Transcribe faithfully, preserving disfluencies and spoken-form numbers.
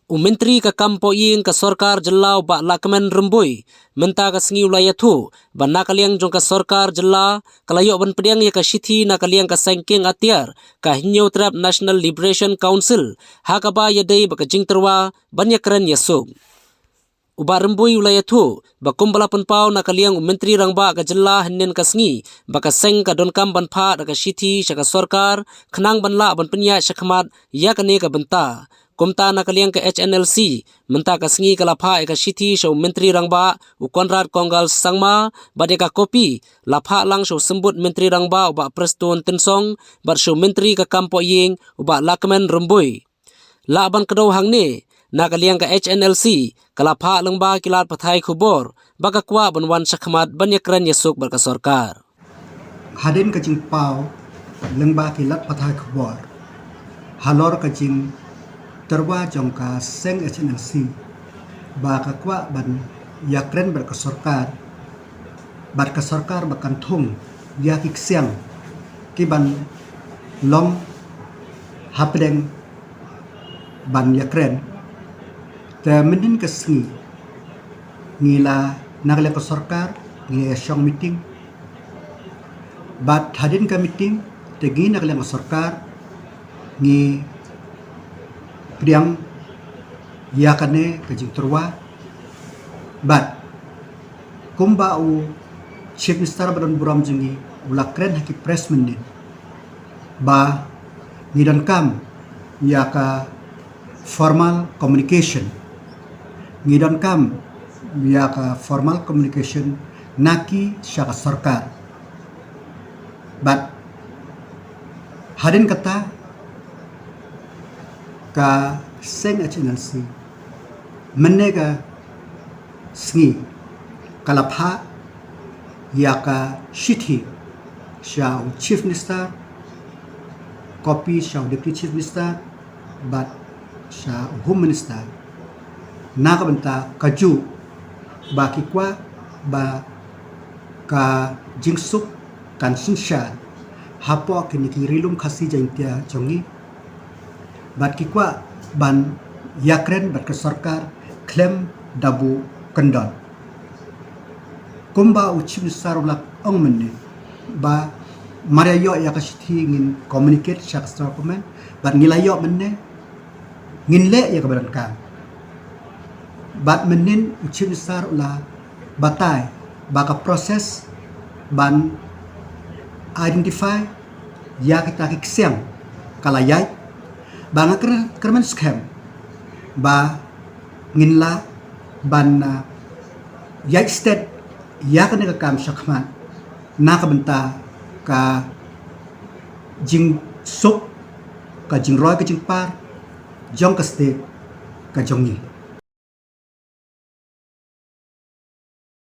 U Myntri ka kam pohiing ka sorkar jylla u Bah Lahkmen Rymbui mynta ka sngi u la ïathuh ba na ka liang jong ka sorkar jylla ka la ïoh ban pdiang ïa ka shithi na ka liang ka seng kieng atiar ka Hynñiewtrep National Liberation Council, ha kaba ïadei bad ka jingtyrwa ban ïakren ïasuk. U Bah Rymbui u la ïathuh ba kumba la pynpaw na ka liang u Myntri Rangbah ka jylla hynnin ka sngi ba ka seng ka donkam ban phah da ka shithi sha ka sorkar khnang ban lah ban pynïaid shakhmat ïa kane ka bynta. Kumta na ka liang ka H N L C mynta ka sngi ka la phah ïa ka shithi sha u Myntri Rangbah u Conrad Kongkal Sangma, bad ïa ka kopi la phah lang sha u Symbud Myntri Rangbah u Bah Prestone Tynsong bad sha u Myntri ka kam pohiing u Bah Lahkmen Rymbui. Lah ban kdew hangne, na ka liang ka H N L C ka la phah lyngba ki lad pathai khubor ba ka kwah ban wan shakhmat ban ïakren ïasuk bad ka sorkar. Hadien ka jingpaw lyngba ki lad pathai khubor halor ka jingtyrwa jong ka seng H N L C ba ka kwah ban ïakren bad ka sorkar, bad ka sorkar ba kan thung ïa ki ksiang ki ban long hapdeng ban ïakren. Te mynnin ka sngi ngi la, na ka liang ka sorkar ngi la shong meeting. Bad hadien ka meeting te ngi na ka liang ka sorkar ngi pdiang ïa kane ka jingtyrwa. Bad kumba u Chief Minister ba don burom jong ngi u la kren ha ki press mynnin ba ngi donkam ïa ka formal communication. Ngi donkam ïa ka formal communication na ki sha ka sorkar. Bad hadien kata ka seng H N L C mynne ka sngi ka la phah ïa ka shithi sha u Chief Minister, kopi sha u Deputy Chief Minister bad sha u Home Minister, na ka bynta kajuh ba ki kwah ba ka jingsuk kan synshar hapoh kine ki Ri Lum Khasi Jaiñtia jong ngi. Bad ki kwah ban ïakren bad ka sorkar khlem da buh kyndon. Kumba u Chief Minister u la ong mynne ba mar ïa ïoh ïa ka shithi ngin communicate sha ka Central Government, bad ngi la ïoh mynne, ngin leh ïa kaba donkam. Bad mynnin u Chief Minister u la batai ba ka process ban identify ïa kita ki ksiang ka la ïaid, ba nga kyrmen skhem ba ngin lah ban, ah, ïaid stet ïa kane ka kam shakhmat na ka bynta ka jingsuk, ka jingroi ka jingpar jong ka stet ka jong ngi.